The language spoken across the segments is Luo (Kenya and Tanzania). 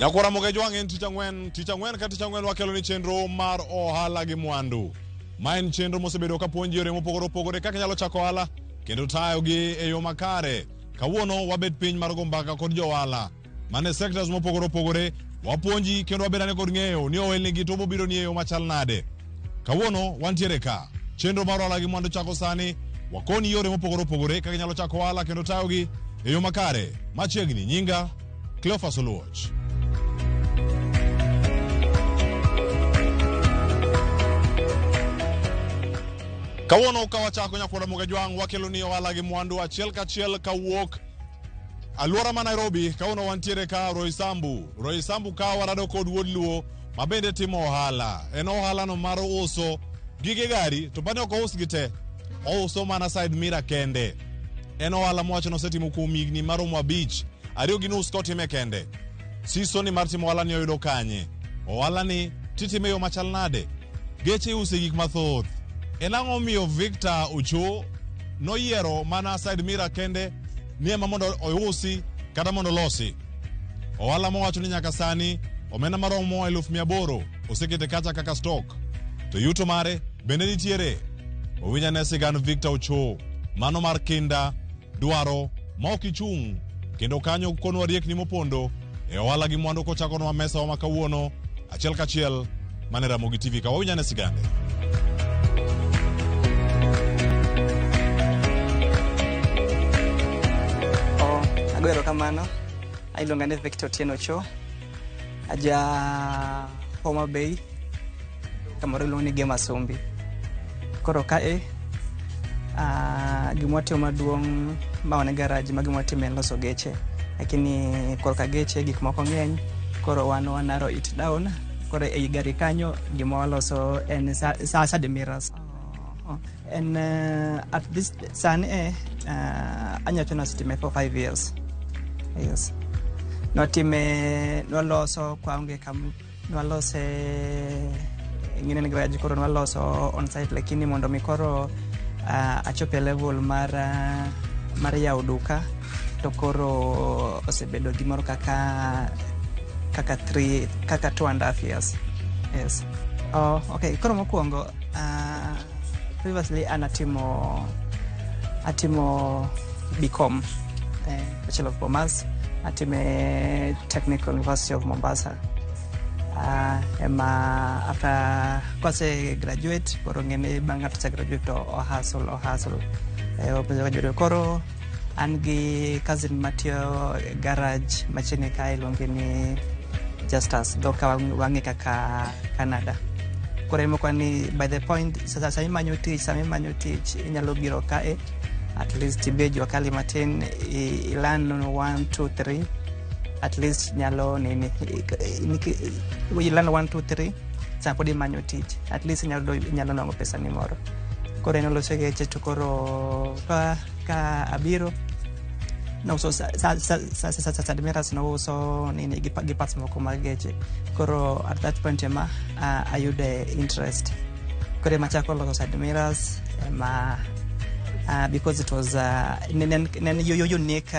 Nyakwara Mogejwang' en tich ang'wen, tich ang'wen ka tich ang'wen wakelo ni chenro mar ohala gi mwandu. Ma en chenro mosebedo ka puonji yore mopogore opogore kaka inyalo chako ohala kendo tayogi e yo makare. Kawuono wabet piny mar go mbaka kod jo ohala mane sectors mopogore opogore, wapuonji kendo wabed ane kod ng'eyo ni ohelni gi to bobiro ni e yo machal nade. Kawuono wantiere ka. Chenro mar ohala gi mwandu chako sani. Wakoni yore mopogore opogore kaka inyalo chako ohala kendo tayogi e yo makare. Machiegni nyinga Cleophas Oluoch. Kawuono ka wachako nyakwara Mogajwang' wakelo ni ohala gi mwandu achiel kachiel kawuok alwora ma Nairobi. Kawuono wantiere ka Roysambu. Roysambu ka warado kod wuod Luo ma bende timo ohala. En ohala no mar uso gige gari to bende ok ous gi te. Ouso mana side mirror kende. En ohala mowacho nosetimo kuom higni maromo 5. 2.5 kotime kende. Siso ni mar timo ohala ni oyudo kanye? Ohala ni titime yo machal nade? Geche iuse gik mathoth. En ang'o miyo Victor Ocho noyiero mana side mirror kende ni ema mondo ousi kata mondo olosi? Ohala mowacho ni nyaka sani omenda maromo 800,000 osekete kacha kaka stock. To yuto mare bende nitiere. Owinj ane sigand Victor Ocho, mano mar kinda, dwaro ma ok ichung' kendo kanyo konwa riekni mopondo e ohala gi mwandu kochakonwa mesawa ma kawuono achiel kachiel mane Ramogi TV ka wawinj ane sigande. Oh, ago erokamano. Iluonga ni Victor Otieno Cho. Aja Homa Bay, kamoro iluongo ni Gema Sombi. Koro kae gima watimo maduong' ma wan e garage ma gima watimo en loso geche. Lakini korka geche gik moko ng'eny, koro wan wa narrow it down. Koro ei gari kanyo gima waloso en side mirrors. En at this sani anya wacho ni asetime for 5 years. Yes. Nwatime, nwaloso kwaonge kam nwalose ng'ine garage koro nwaloso on site lakini mondo mi koro achop e level mar yawo duka to koro osebedo gimoro kaka 3 kaka 2.5 years. Yes. Oh, okay. Koro mokwongo previously an atimo BCom, Bachelor of Commerce, atime Technical University of Mombasa. Ema after kwase graduate koro ng'eni bang' ng'ato ose graduate to o hustle o hustle graduate koro an gi cousin matiyo garage machiegni kae iluonge ni Justus dho ka wang'e kaka Canada. Koro en mokwa ni by the point sasa sama imanyo tich inyalo biro kae at least ibed jua kali matin i learn 1 2 3 at least nyalo nini i learn 1 2 3 sama pod imanyo tich at least inyalo nwang'o pesa ni moro. Koro en oloso geche to koro ka abiro nouso side mirrors nouso nini gi parts moko mag geche. Koro at that point ema ayude interest. Koro ema achako loso side mirrors ema because it was nen unique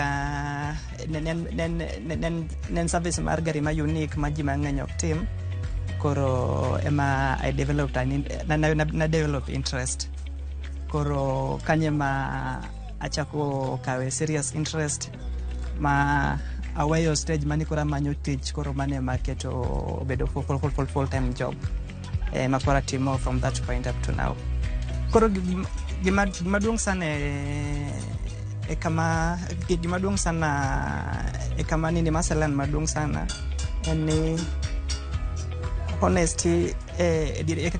nen service mar gari ma unique ma ji mang'eny ok tim. Koro ema I developed na develop interest. Koro kanyo ema achako kawe serious interest ma aweyo stage mani koro amanyo tich koro mano ema aketo obedo full time job ma koro atimo from that point up to now. Koro gima duong' sana e kama gima duong' sana e kama nini maselan maduong' sana en ni honesty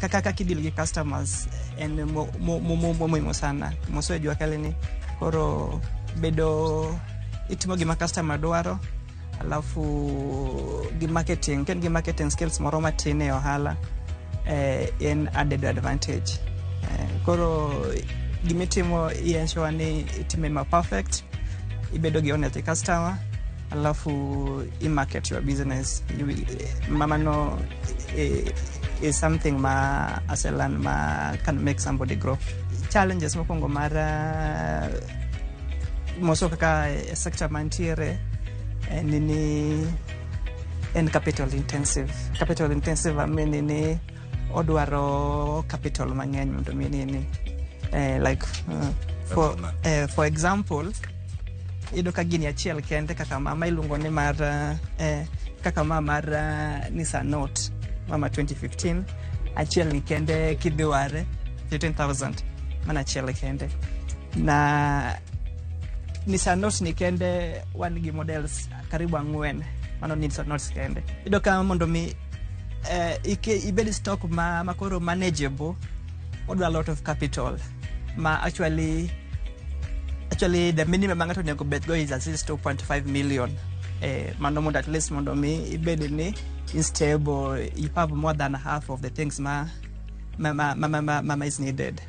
kaka kideal gi customers en muhimu sana moso e jua kali ni koro bedo itimo gima customer dwaro alafu gi marketing ken gi marketing skills moro matin e ohala en added advantage. Koro gimitimo i ensure ni itime ma perfect, ibedo gi honest customer alafu i market your business. Mano is something ma aselearn ma can make somebody grow. Challenges mokwongo mar moso kaka e sector mantiere en ni En capital intensive. Capital intensive meaning ni odwaro capital mang'eny mondo mi nini, like for example, iyudo ka gini achiel kende kaka ma iluongo ni mar kaka ma mar Nissan Note ma 2015 achiel ni kende kidhi ware 15,000, mana achiel kende. Na Nissan Note ni kende wan gi models karibu ang'wen. Mano Nissan Notes kende. Iyudo ka mondo mi ibed stock ma koro manageable, odwa a lot of capital ma actually the minimum ma ng'ato onego bed go is at least 2.5 million, mano mondo at least mondo mi ibed ni in stable, you have more than half of the things ma is needed.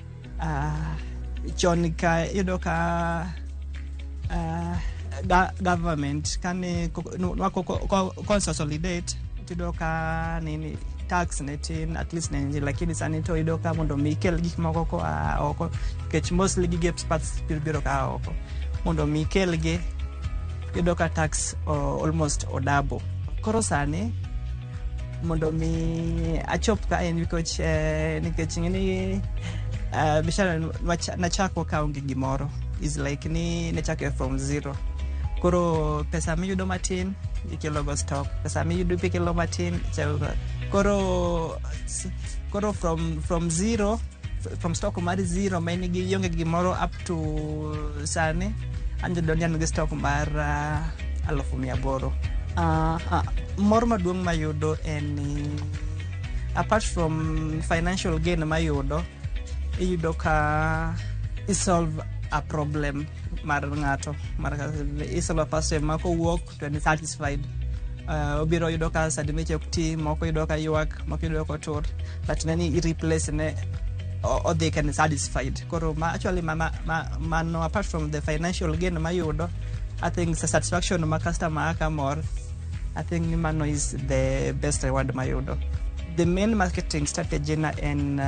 Chon ka iyudo ka government kane consolidate, tiyudo ka nini, tax ne tin, at least ne ni, lakini sani to iyudo ka mondo mi ikel gik moko koa oko, nikech mostly gige parts biro ka oko, mondo mi ikelgi iyudo ka tax almost odouble. Koro sani mondo mi achop ka en nikech nikech ing'eni biashara nachako kaonge gimoro, is like ni nachako from zero. Koro pesa miyudo matin ikelo go stock, pesa miyudo ikelo matin ichako go. Koro from zero, from stock mar zero ma in gi ionge gimoro up to sani anyalo ni an gi stock mar 800,000. Mor maduong' mayudo en ni apart from financial gain mayudo, iyudo ka isolve a problem mar ng'ato, mar isolve a person ma kowuok to en satisfied. Obiro yudo ka sadi ok ti, moko yudo ka ywak, moko yudo ka otur, but neni i replace ne, odhi ka en satisfied. Koro ma actually mano apart from the financial gain mayudo, I think the satisfaction ma customer ka mor, I think ni mano is the best reward mayudo. The main marketing strategy na en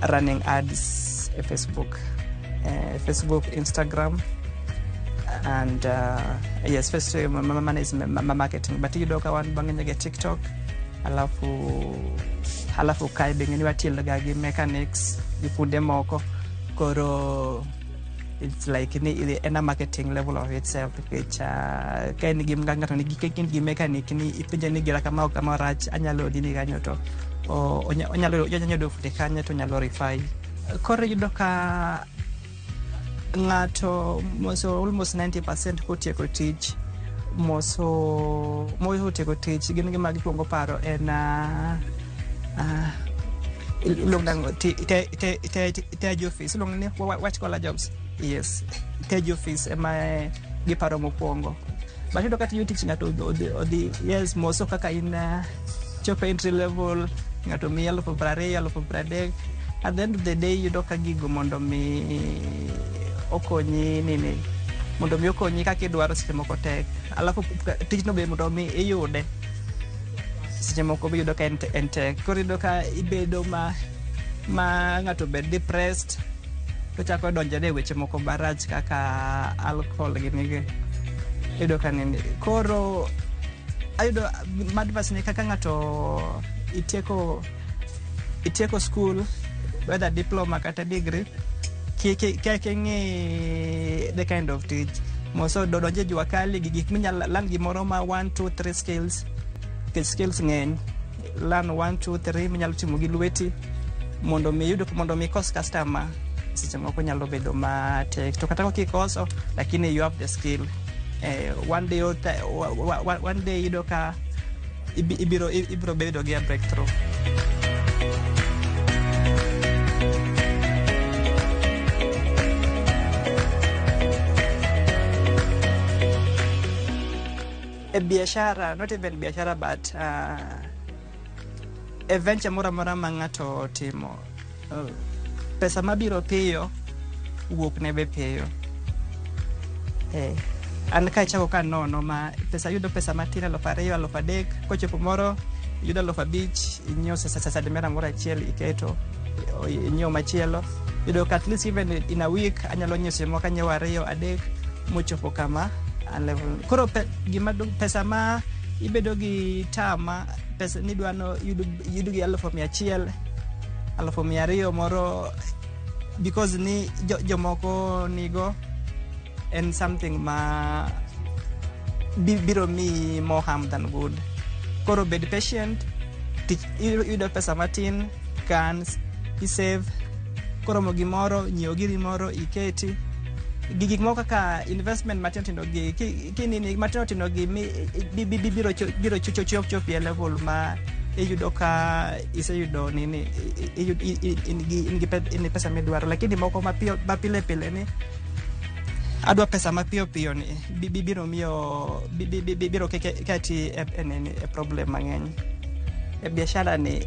running ads e Facebook, Facebook, Instagram and yes, first mano is marketing, but iyudo ka wan bang'e gi TikTok, alafu kae be ng'eni watiyo ga gi mechanics gi funde moko. Koro it's like ni en a marketing level of itself, nikech ka in gi ng'ato nigi in gi mechanic ni ipenje ni gira kama ok kama rach, anyalo odi ni kanyo to onyalo yudo fundi kanyo to onyalo refer. Koro iyudo ka ng'ato moso almost 90% kotieko tich, moso motieko tich, gin gima gikwongo paro en iluongo nang'o, tej office, iluongo ni white collar jobs. Yes, tej office ema giparo mokwongo. But iyudo ka tiyo tich, ng'ato odhi, yes, moso kaka in chopo entry level, ng'ato miyi 20,000, 30,000. At the end of the day iyudo ka gigo mondo mi okonyi nini, mondo mi okonyi kaka idwaro, seche moko tek. Alafu tijno be mondo mi iyude seche moko be iyudo ka en tek. Koro iyudo ka ibedo ma ng'ato bed depressed, to chako donjore e weche moko marach kaka alcohol gini gi. Iyudo ka nini. Koro ayudo advice ni kaka ng'ato itieko school, whether diploma kata degree, kik ing'i the kind of tich, moso donje jua kali gi gik minyalo learn, gimoro ma 1 2 3 skills, nikech skills ng'eny. Learn 1 2 3 minyalo timo gi lweti mondo mi iyud, mondo mi ikos customer seche moko nyalo bedo matek, to kata kikoso, lakini you have the skill. One day iyudo ka ibiro bedo gi a breakthrough. E biashara, not even biashara, but e venture moro amora ma ng'ato timo, pesa mabiro piyo wuok ne be piyo. An ka ichako ka nono ma pesa, yudo pesa matin, 2,000, 3,000, kochopo moro yudo 5,000, inyiewo sadimera moro achiel, iketo, inyiewo machielo, yudo ka at least even in a week anyalo nyiewo, seche moko anyiewo ariyo, adek, mochopo kama. A level koro gima pesa ma ibedo gi tama pesa nidwano yudo gi 100,000, 200,000 moro because ni jomoko nigo en something ma biro miyi more harm than good. Koro bed patient, tich iyudo pesa matin, kan isave, koromo gimoro, nyiew giri moro iketi gi gik moko kaka investment matindo tindo gi kinini matindo tindo gi biro chopi e level ma iyudo ka iseyudo nini in gi pesa midwaro, lakini moko mapiyo mapile pile ni adwa pesa mapiyo piyo ni biro miyo biro keti e nini, e problem mang'eny e biashara ni.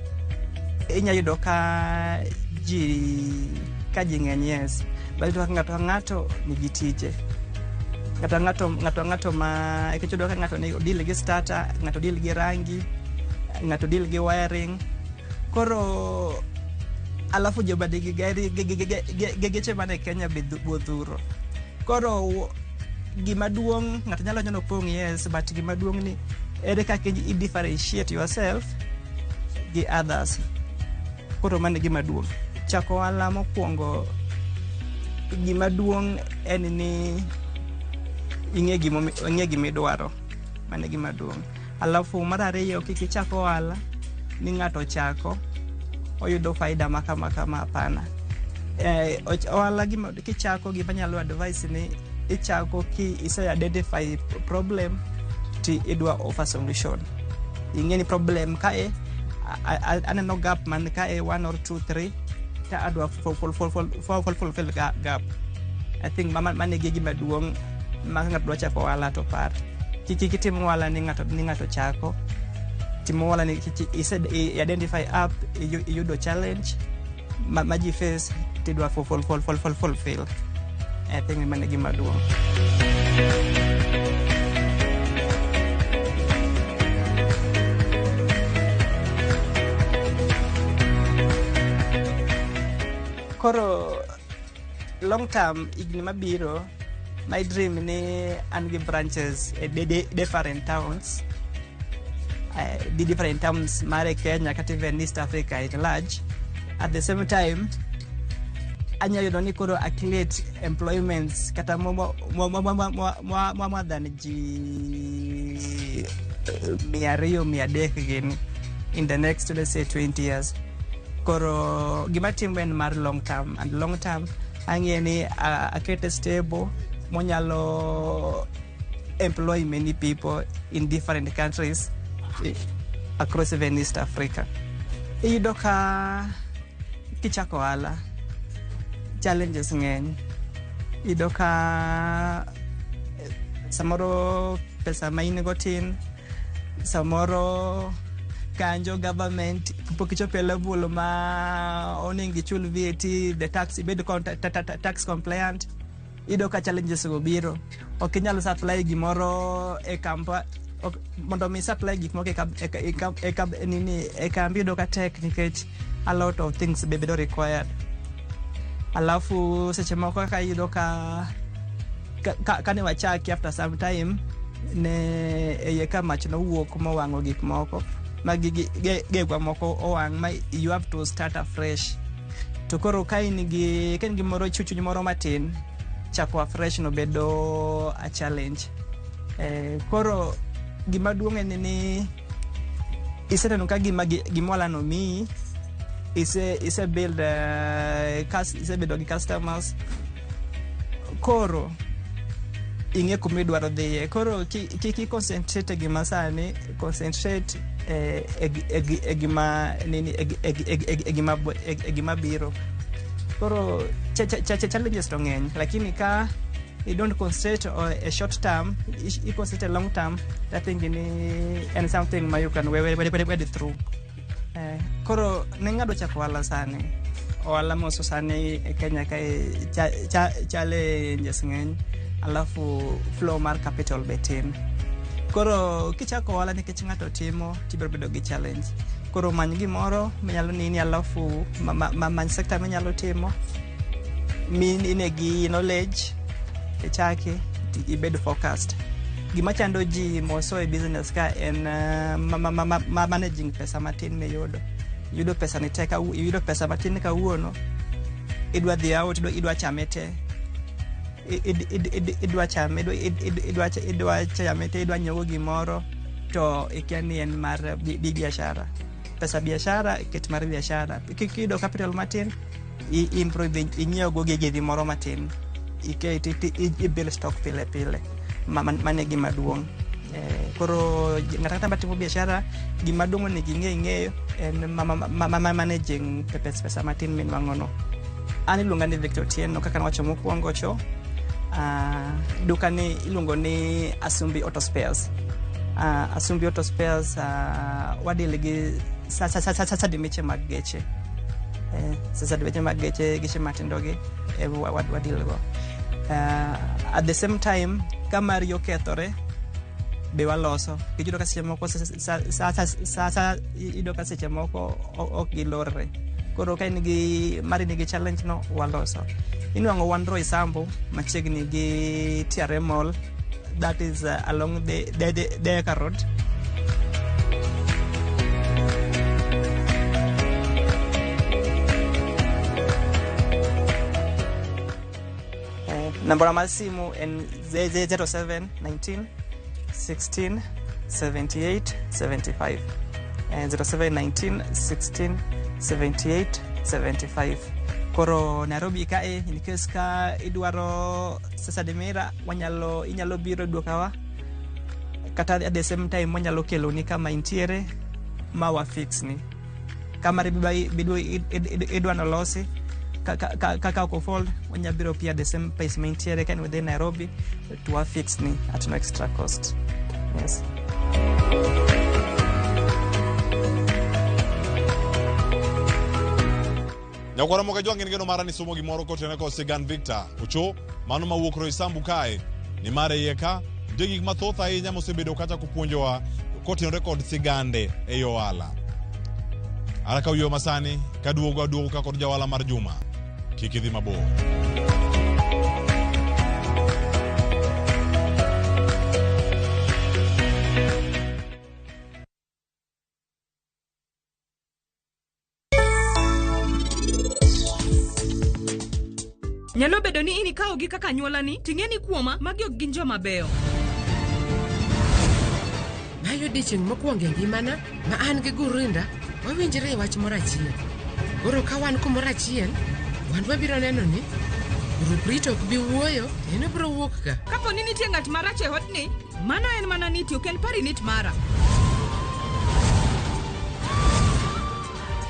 Inya yudo ka ji ng'eny, yes, but iyudo ka ng'ato ka ng'ato nigi tije, ng'ato ka ng'ato ma nikech iyudo ka ng'ato ni deal gi starter, ng'ato deal gi rangi, ng'ato deal gi wiring. Koro alafu joma nigi gari gi geche man e Kenya be odhuro. Koro gima duong' ng'ato nyalo nyono pong', yes, but gima duong' ni ere kaka i differentiate yourself gi others. Koro mano e gima duong' chako ohala mokwongo. Gima duong' en ni ing'e gimidwaro, mano e gima duong'. Alafu mar ariyo, kik ichak ohala ni ng'ato ochako oyudo faida ma kama kama, hapana. Ohala gima kichako, gima anyalo advice ni ichako ki ise identify problem ti idwa offer solution. Ing'e ni problem kae aneno gap man kae 1 or 2 3 ta adwa fulfill gap. I think mano e gima duong' ma ka ng'ato dwa chako ohala to par kik itim ohala ni ng'ato chako timo ohala ni ise identify up iyudo challenge ma ji face tidwa fulfill. I think mano e gima duong'. Koro long term, higni mabiro, my dream ni an gi branches e different towns, the different towns mare Kenya kata even East Africa at large. At the same time anya yudo ni koro a create employments kata more than ji 200, 300 gini in the next, let's say, 20 years. Koro gima timo en mar long term, and long term ang'e ni akete stable monyalo employ many people in different countries across even East Africa. Iyudo ka kichako ohala challenges ng'eny. Iyudo ka samoro pesa ma in go tin, samoro kanjo government pok ichopo e level ma onego ichul VAT, the tax, ibed tax compliant. Iyudo ka challenges go biro, ok inyal supply gimoro e kampa mondo mi supply gik moko e nini e kambi. Iyudo ka tek nikech a lot of things be bedo required. Alafu seche moko kaka iyudo ka kane wachaki, after some time ne eiye ka mach nowuok mowang'o gik moko ma gegwa moko owang' ma you have to start afresh. To koro ka in gi moro chuny moro matin, chako afresh no bedo a challenge. Koro gima duong' en ni iseneno ka gima ohala no miyi ise build isebedo gi customers, koro ing'e kuma idwaro dhiye. Koro kik i concentrate e gima sani, concentrate e gima nini e gima biro. Koro challenges to ng'eny, lakini ka you don't concentrate on a short term, i concentrate a long term, I think ni en something ma you can wade through. Koro ne ng'ado chako ohala sani, ohala moso sani e Kenya kae challenges ng'eny, alafu flow mar capital be tin. Koro kichako ohala nikech ng'ato timo, tibiro bedo gi challenge. Koro many gimoro minyalo nini, alafu many sector minyalo timo min ine gi knowledge ichaki. Ibed focused. Gima chando ji moso e business ka en managing pesa matin miyudo. Iyudo pesa ni te, iyudo pesa matin kawuono, idwa dhi out, idwa chame te, idwa chame, idwa chame te, idwa nyiewo gimoro to ikia ni en mar biashara. Pesa biashara, ket mar biashara. Kiyudo capital matin, i-improve, inyiew go gigi moro matin, iket i build stock pile pile. Mano e gima duong'. Koro ng'ato ang'ata matimo biashara, gima duong' onego ing'e ing'eyo en managing pesa matin minwang'o no. An iluonga ni Victor Otieno kaka nawacho mokwongo cho. Duka ni iluongo ni Asumbi Auto Spares. Asumbi Auto Spares, wadeal gi sadimeche mag geche. Sadimeche mag geche, geche matindo gi wadeal go. At the same time, ka mari okethore be waloso. Iyudo ka seche moko iyudo ka seche moko ok gilorre. Koro ka in gi mari nigi challenge no, waloso. Inwang'o wan Roysambu machiegni gi TRM Mall, that is along the Thika Road. Namba mar simu en 07 19 16 78 75. 07 19 16 78 75. Koro Nairobi kae, in case ka idwaro sasa dimira, wanyalo, inyalo biro duokawa, kata at the same time wanyalo keloni kama intiere ma wa fix ni. Kama idwa nolosi kaka ok fold, wanyalo biro pia the same place ma intiere ka within Nairobi to wa fix ni at no extra cost. Yes. Nyakwara moga jwang' en geno mara ni somo gimoro kotenore kod sigand Victor Ocho mano mawuok Roysambu kae ni mare iye ka nitie gik mathoth ahinya mosebedo kachako puonjowa kotenore kod sigande ei ohala. Araka wiyo masani kaduogo aduogo ka kod jaohala mar Juma. Kik idhi mabor. Nyalo bedo ni in ikawogi kaka anyuolani, ting'e ni kuoma, magi ok gin joma beyo. Mae odiechieng' mokwongo e ngimana ma an gi Gurinda wawinjre e wach moro achiel. Koro ka wan kumoro achiel, wan wabiro neno ni Guruprit ok bi wuoyo, en obiro wuok ka. Kapo ni nitie ng'at marach e odni, mano en mana niti, ok en parinit mara.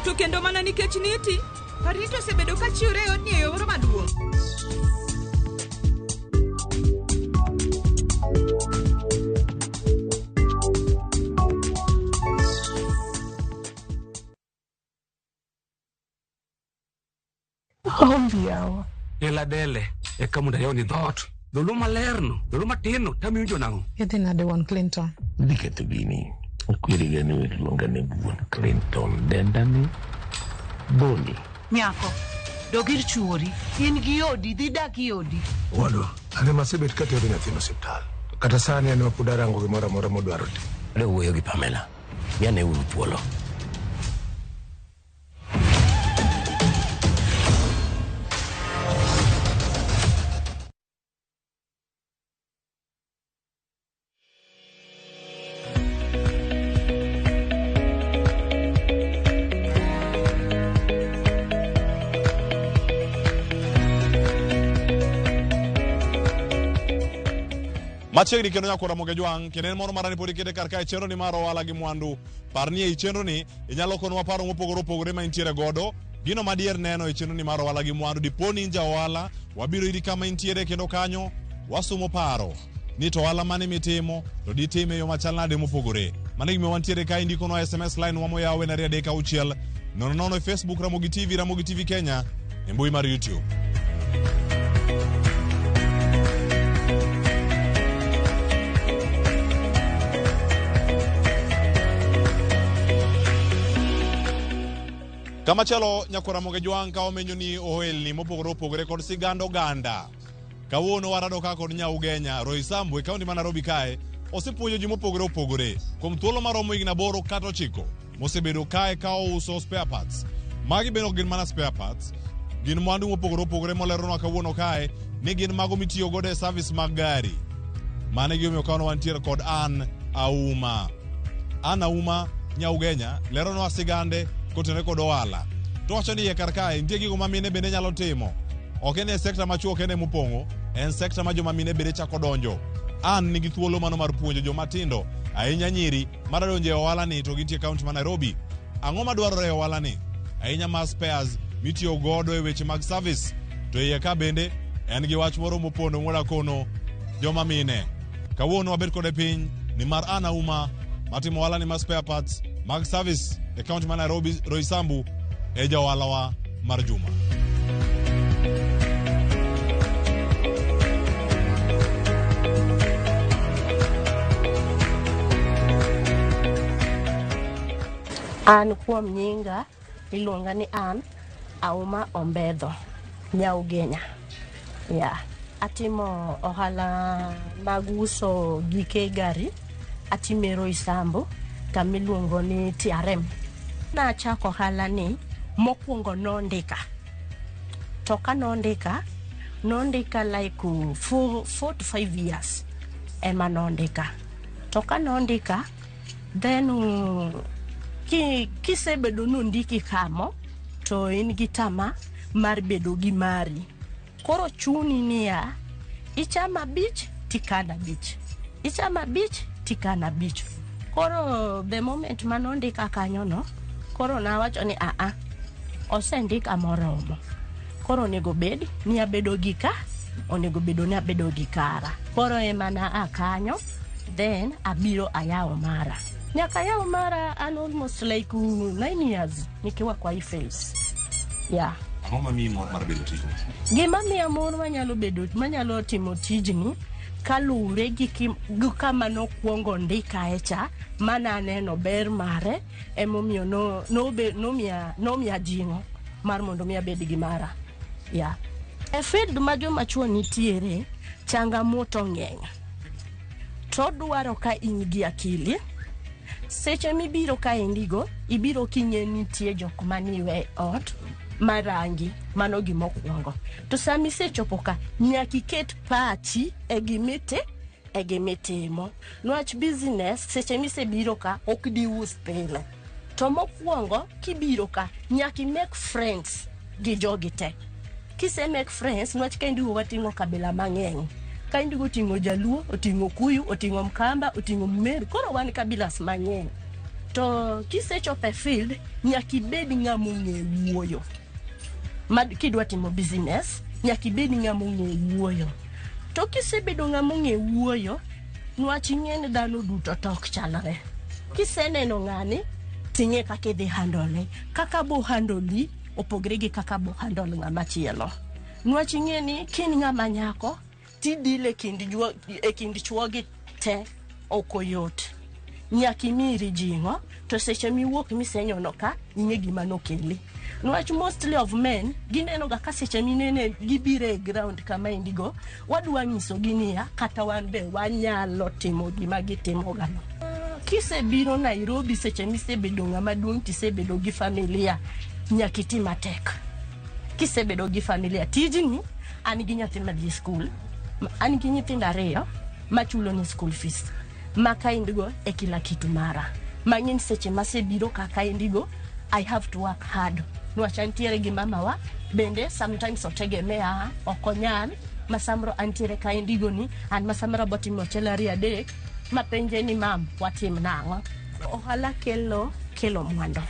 To kendo mana nikech niti, parinit osebedo ka chiwre e odni e yo moro maduong'. Ombi yawa. Ela dele eka mondo ayawni dhoot dholuo malerno dholuo matinno tamiwinjo nang'o. Idhi nade wuon Clinton? Dhi ketho gini. Okweriga ni luonga ni wuon Clinton. Denda ni Boni. Nyako, dog ir chuori. In gi odi, dhi dak i odi. Owadwa, an ema asebet katero nyathino osiptal. Kata sani an ema pod arango gimoro amora modwaro timo. Adwa wuoyo gi Pamela. Miane uru thuolo. Machiegni kendo nyakwara Moge Jwang', kendo en moro mara ni pod ikete kar kae chenro ni mar ohala gi mwandu. Par ni ei chenro ni inyalo konwa paro mopogore opogore ma intiere godo. Gino madier neno e chenro ni mar ohala gi mwandu. Dipo ni in ja ohala, wabiro iri kama intiere kendo kanyo wasumo paro ni to ohala mane mitimo to ditime e yo machal nade mopogore. Mano e gima wantiere kae, indikonwa SMS line wa moyaw en 236 00 e Facebook Ramogi TV, Ramogi TV Kenya, e mbui mar YouTube. Kamachielo nyakwara Moge Jwang' ka wamenyo ni ohelni mopogore opogore kod sigand oganda. Kawuono warado ka kod Nyaugenya Roysambu e kaunti ma Nairobi kae. Osepuonjo ji mopogore opogore kuom thuolo maromo higni 8 kata 9 mosebedo kae ka ouso spare parts. Magi bende ok gin mana spare parts, gin mwandu mopogore opogore moleronwa kawuono kae ni gin mago mitiyo godo e service mag gari. Mano e gimomiyo kawuono wantiere kod Ann Auma. Ann Auma Nyaugenya leronwa sigande kotenore kod ohala. To wacho ni iye kar kae nitie gigo ma mine bende nyalo timo. Ok en e sekta ma chuo kende mopong'o, en sekta ma joma mine bende chako donjo. Ann nigi thuolo mano mar puonjo joma tindo, ahinya nyiri, madwa donjo e ohala ni to gintie e kaunti ma Nairobi. Ang'o madwarore e ohala ni? Ahinya mar spares mitiyo godo e weche mag service. To iye ka bende en gi wach moro mopondo moda kono joma mine. Kawuono wabet kode piny nimar Ann Auma matimo ohala ni mar spare parts mag service e kaunti ma Nairobi Roysambu e jaohalawa mar juma. An kuom nyinga iluonga ni Ann Auma Ombedho Nyaugenya. Yeah. Atimo ohala mag uso gike gari, atime Roysambu kama iluongo ni TRM. Nachako ohala ni mokwongo nondika. To ka nondika, nondika like 4 to 5 years ema nondika. To ka nondika, then kisebedo nondiki kamo, to in gi tama mar bedo gi mari. Koro chuni niya, ichamo 5 tikano 5. Ichamo 5 tikano 5. Koro the moment manondika kanyo no, koro nawacho ni aa, osendika moromo. Koro onego bed ni abedo gi ka, onego bedo ni abedo gi kara. Koro ema na a kanyo, then abiro ayawo mara. Nyaka ayaw mara an almost like 9 years nikiwa kwa hii phase. Yeah. Ang'o mamiyi mor mar bedo tijni? Gima miya mor manyalo bedo manyalo timo tijni kaluwre gi kama nokwongo ndikae cha mana aneno ber mare emomiyo no, no, nomiya, nomiya jing'o mar mondo mi abed gi mara. Yeah. E field ma joma chuo nitiere, changamoto ng'eny. To dwaro ka in gi akili. Seche mibiro kaendigo, ibiro king'e nitie jok maniwe e ot marangi, mano gimokwongo. To sama isechopo ka, nyaka iket pachi e gimiti e gimitimo. Nwach business, seche misebiro ka, ok dius pile. To mokwongo, kibiro ka, nyaka i make friends gi jogi te. Kise make friends, nwach kaendigo wating'o kabila mang'eny. Kaendigo oting'o Jaluo, oting'o Kuyu, oting'o Mkamba, oting'o Mmeru, koro wan kabilas mang'eny. To kisechopo e field, nyaka ibed ng'ama ong'e wuoyo. Ma kidwa timo business, nyaka ibed ng'ama ong'e wuoyo. To kisebedo ng'ama ong'e wuoyo, nwach ing'e ni dhano duto to ok chalre. Kiseneno ng'ani, ting'e kaka idhi handle. Kaka bo handle opogre gi kaka bo handle ng'ama chielo. Nwach ing'e ni kin ng'ama nyako, tidil e kind e kind chuo gi te ok oyot. Nyaka imiri jing'o, to seche miwuok misenyono ka, ing'e gima nokeli. Nwach mostly of men, gineno ga ka seche minene gibiro e ground kama indigo, wadwa nyisogi niya, kata wan be wanyalo timo gima gitimo gano. Kisebiro Nairobi seche misebedo ng'ama duong' tisebedo gi familia, nyaka iti matek. Kisebedo gi familia, tijni, an gi nyathi madhi e skul, an gi nyithindo ariyo machulo ni school fees. Ma kaendigo e kila kitu mara. Mang'eny seche masebiro ka kaendigo, I have to work hard. Nwach antiere gi mamawa, bende sometimes otegemea, ok onyal, ma samoro antiere kaendigo ni, an ma samoro abotimo achiel ariyo adek, mapenje ni mam, watim nang'o? Ohala kelo kelo mwandu.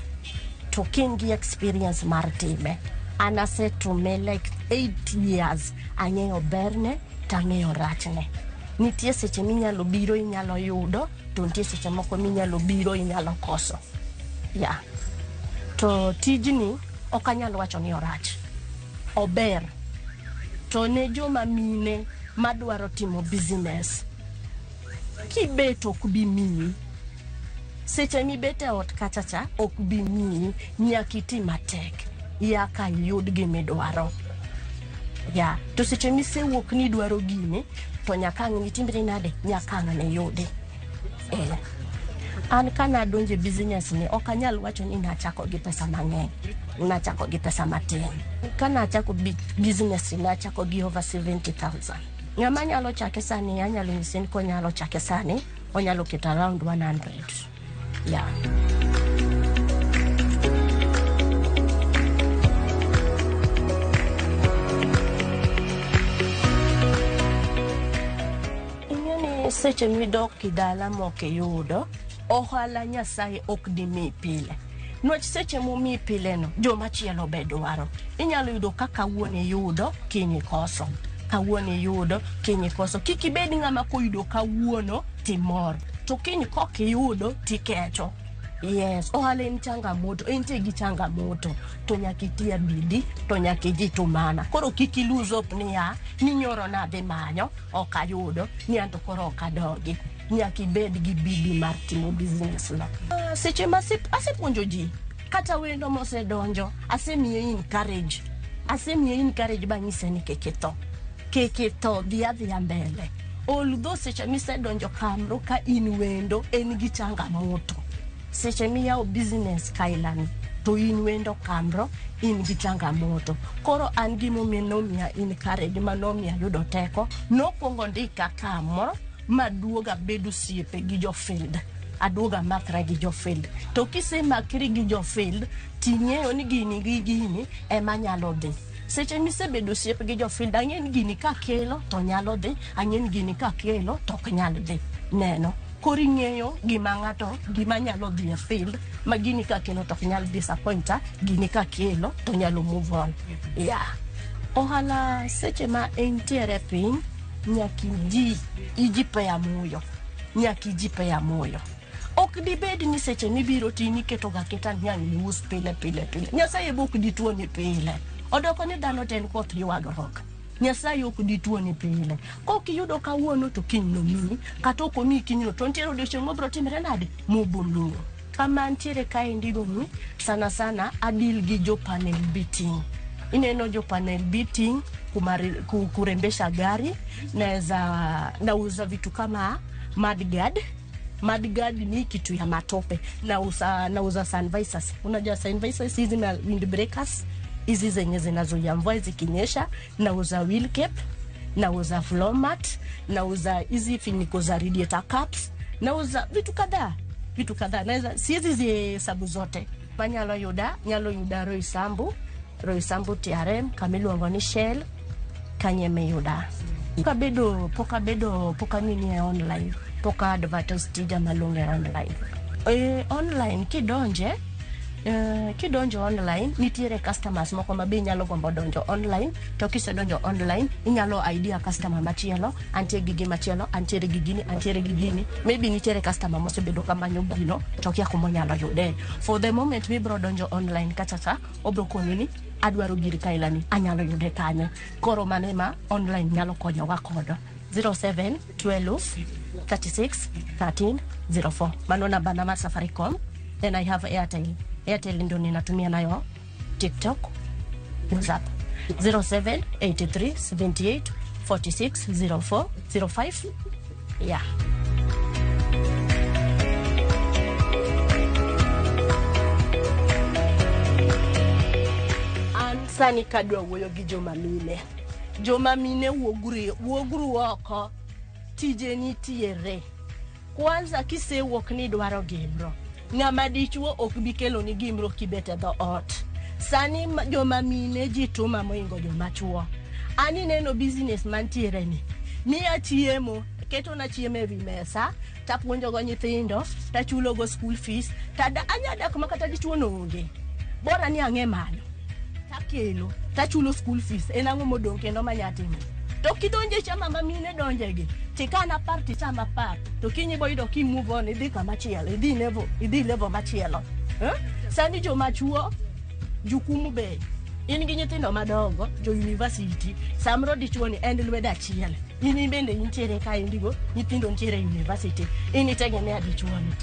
To kin gi experience mar time. An asetume like 8 years, ang'eyo berne tang'eyo rachne. Nitie seche minyalo biro inyalo yudo, to nitie seche moko minyalo biro inyalo koso. Yeah. To tijni ok anyal wacho ni orach. Ober. To ne joma mine madwaro timo business, kibet ok bi miyi. Seche mibet e ot kacha cha ok bi miyi, nyaka iti matek yaka iyud gimidwaro. Ya, to seche misewuok ni idwaro gini, to nyaka ang' nitimri nade, nyaka ang' ne yude. Eh. An ka nadonjo e business ni, ok anyal wacho ni nachako gi pesa mang'eny. Nachako gi pesa matin. Ka nachako business ni, nachako gi over 70,000. Ng'ama nyalo chake sani, anyalo nyise ni konyalo chake sani, onyalo keto around 100. Yeah. Ing'e ni seche midok e dala mok iyudo, ohala Nyasaye ok dimi pile. Nwach seche momiyi pile no, jomachielo be dwaro. Inyalo yudo ka kawuono iyudo, kiny ikoso. Kawuono iyudo, kiny ikoso. Kik ibed ng'ama koyudo kawuono timor. To kiny kok iyudo tikecho. Yes, ohala en changamoto, entie gi changamoto. To nyaka iti bidii, to nyaka ijitumana. Koro kik i lose hope niya, ni nyoro nadhi manyo, ok ayudo, ni anto koro ok adogi. Nyaka ibed gi bidii mar timo business no. Seche ma asepuonjo ji, kata wendo mosedonjo, asemiye encourage. Asemiye encourage banyise ni kik itho. Kik itho, dhi adhiya mbele. Although seche misedonjo kamoro ka in wendo, en gi changamoto. Seche miyawo business kailani, to in wendo kamoro, in gi changamoto. Koro an gimomiyo nomiya encourage ma nomiya yudo teko, nokwongo ndika kamoro maduogo abedo osiepe gi jo field. Aduogo amakra gi jo field. To kisemakri gi jo field, ting'eyo ni gini gi gini ema nyalo dhi. Seche misebedo osiep gi jo field, ang'e ni gini kakelo to nyalo dhi, ang'e ni gini kakelo to ok nyal dhi. Neno. Koro ing'eyo gima ng'ato, gima nyalo dhi e field, ma gini kakelo to ok nyal disappointa, gini kakelo to nyalo move on. Yeah. Ohala seche ma entiere piny, nyaka iji ijipea moyo. Nyaka ijipea moyo. Ok dibed ni seche mibiro tin iketo ga keta ni ang' ius pile pile pile. Nyasaye be ok dituoni pile. Odoko ni dhano te en koth ywagruok. Nyasaye ok dituoni pile. Kok iyudo kawuono to kiny nomiyi, kata ok omiyi kinyno to nitiere odiochieng' mabiro timre nade? Mobomiyi. Kama antiere kaendi go ni, sana sana a deal gi jo panel beating. Ineno jo panel beating, kurembesha gari, naweza nauza vitu kama mudguard. Mudguard ni kitu ya matope. Nauza sun visors. Unajua sun visors hizi na windbreakers, hizi zenye zinazuia mvua zikinyesha. Nauza wheel cap, nauza floor mat, nauza hizi finiko za radiator caps, nauza vitu kadhaa, vitu kadhaa. Naweza siwezi zihesabu zote. Manyalo yuda, nyalo yuda Roysambu, Roysambu TRM, kamiluongo ni Shell, kanye yuda. Pok abedo, pok abedo, pok anini e online, pok a advertise tija malong'o e online. E, online kidonje, kidonjo online nitiere customers moko ma be nyalo gombo donjo online to kisedonjo online inyalo idea customer machielo antie gi gimachielo antiere gi gini antiere gi gini maybe nitiere customer mosebedo kamanyo gino to kia kumonyalo yude for the moment mibro donjo online kacha cha obro koni ni adwaro gir kailani anyalo yude kanye koro mano ema online nyalo konyowa kodo 07 12 36 13 04 mano namba na mar Safaricom. Then I have Airtel. Airtel ndio ninatumia nayo TikTok, WhatsApp 07 83 78 46 04 05, yeah. An sani kadwa wuoyo gi joma mine, joma mine wuoguru, wuoguru oko, tije nitiere. Kwanza kisewuok ni idwaro gimro, ng'ama dichuo ok bi keloni gimro kibet e dho ot. Sani joma mine ji tuma moingo joma chuo. An ineno business mantiere ni miya chiemo, ketona chiemo ewi mesa, tapuonjogo nyithindo, tachulogo school fees, tada anya dak ma kata dichuo no onge, bora ni ang'e manyo takelo tachulo school fees. En ang'o modong' kendo manya timo? To kidonje chama ma mine donjegi tikan apar ticham apar to kiny ibo yudo ki move on idhi kama chielo, idhi level, idhi level machielo, eh? Sani joma chuo jukumu be in gi nyithindo madongo jo university samoro dichuo ni en lwedo achiel in bende intiere kaendigo nyithindo nitiere e university in itegemea dichuo ni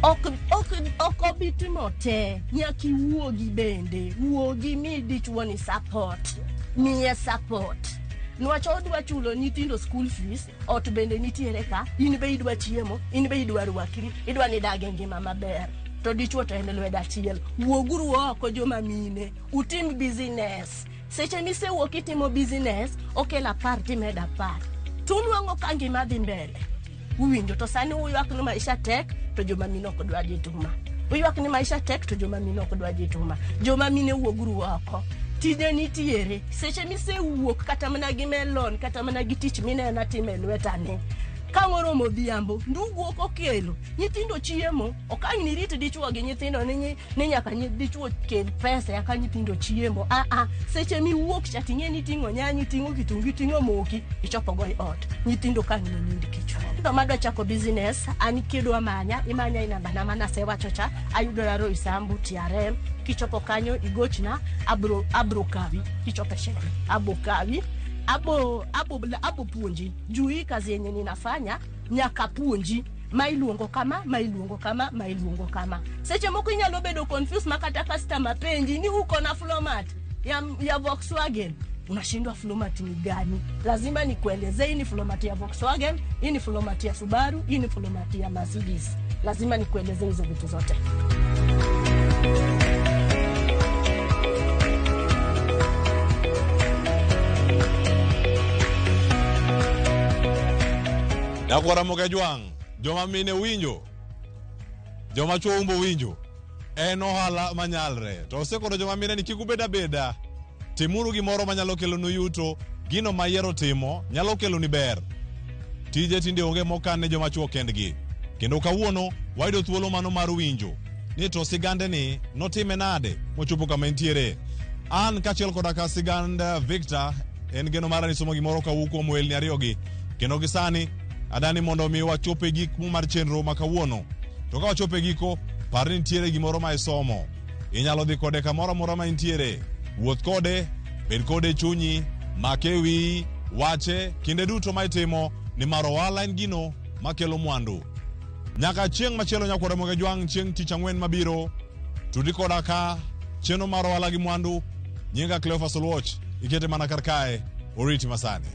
ok obi timo te. Nyaka iwuogi bende, wuogi mi dichuo ni support. Miye support. Nwach odwa chulo nyithindo school fees, ot bende nitiere ka, in be idwa chiemo, in be idwa rwakri, idwa ni idag e ngima maber. To dichuo to en lwedo achiel. Wuoguru oko joma mine, utim business. Seche misewuok itimo business, okelo 10 timedo 10. Tunwang'o ka ngima dhi mbele. Uwinjo to sani uywak ni maisha tek to joma mine ok dwa jituma. Uywak ni maisha tek to joma mine ok dwa jituma. Joma mine wuoguru oko. Tije nitiere. Seche misewuok kata mana gi melon, kata mana gi tich mineno atimo e lwetani. Ka oromo odhiambo, ndugu ok okelo, nyithindo chiemo, ok ang' nirit dichuo gi nyithindo ni, ni nyaka dichuo kel pesa eka nyithindo chiemo. Ah, seche miwuok cha ting'e ni iting'o nyanya, iting'o kitungu, iting'o moki, ichopo go e ot. Nyithindo ka ang' nonind kichwo. To madwa chako business, an kidwa manya, imanya e namba na manasewacho cha, ayudora Roysambu TRM. Kichopo kanyo igochna, abro kawi. Kichopo e Shell, abo kawi. Abo puonji. Juu hii kazi yenye ninafanya nyaka puonji ma iluongo kama, ma iluongo kama, ma iluongo kama. Seche moko inyalo bedo confused ma kata customer penji ni uko na floor mat ya Volkswagen, unashindwa floor mat ni gani. Lazima nikuelezee hii ni floor mat ya Volkswagen, hii ni floor mat ya Subaru, hii ni floor mat ya Mercedes. Lazima nikuelezee hizo vitu zote. Nyakwara Mogajwang', joma mine winjo, joma chuo umbo winjo, en ohala manyalre. To osekono joma mine ni kik ubed abeda, timuru gimoro manyalo kelonu yuto, gino ma yiero timo nyalo keloni ber. Tije tinde onge mokan ne joma chuo kendgi. Kendo kawuono wayudo thuolo mano mar winjo ni to sigande ni notime nade mochopo kama entiere. An kaachiel koda ka sigand Victor en geno mara ni somo gimoro kawuok kuom welni ariyogi. Kendo gi sani adani mondo mi wachop e giko mar chenro ma kawuono. To ka wachopo e giko, par ni nitiere gimoro ma isomo. Inyalo dhi kode kamoro amora ma intiere. Wuoth kode, bed kode e chunyi, make e wiyi, wache kinde duto ma itimo nimar ohala en gino makelo mwandu. Nyaka chieng' machielo nyakwara Mogajwang' chieng' tich ang'wen mabiro. Tudi koda ka chenro mar ohala gi mwandu. Nyinga Cleophas Oluoch, ikete mana kar kae, oriti masani.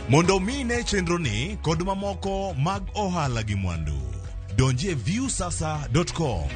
Mondo mi ine chenroni kod mamoko mag ohala gi mwandu, donji e viusasa.com.